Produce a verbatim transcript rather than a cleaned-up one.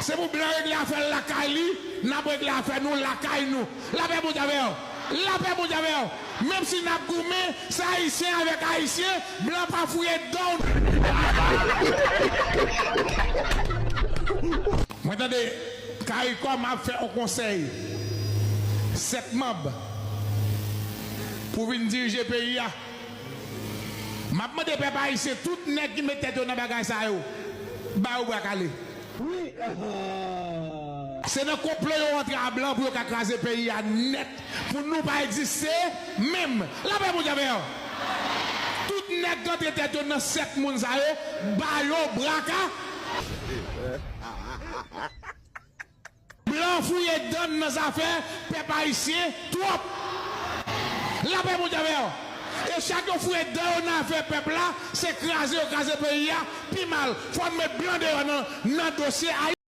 Se pou blan regle afè l lakay li, n ap regle afè nou lakay nou. Lapè Bondye avè w. Lapè Bondye avè w. Menm si n ap goumen, se Ayisyen avèk Ayisyen, blan pa fouye dan w. Mwen tande Karikòm ap fè yon konsèy sèt manm pou vin dirije peyi a. M ap mande pèp ayisyen, tout nèg ki met tèt yo nan bagay sa yo, ba yo bra kale. Se nan konplo yo antre a blan pou yo ka kraze peyi a nèt, pou nou pa egziste menm. Lapè Bondye avè w. Tout nèg k antre tèt yo nan sèt moun sa yo, ba yo bra ka. Blan fouye dan n nan zafè pèp ayisyen twòp. Lapè Bondye avè w. E chak yo fouye dan yo nan afè pèp la, se kraze yo kraze peyi a pi mal. Fò n met blan deyò nan, nan dosye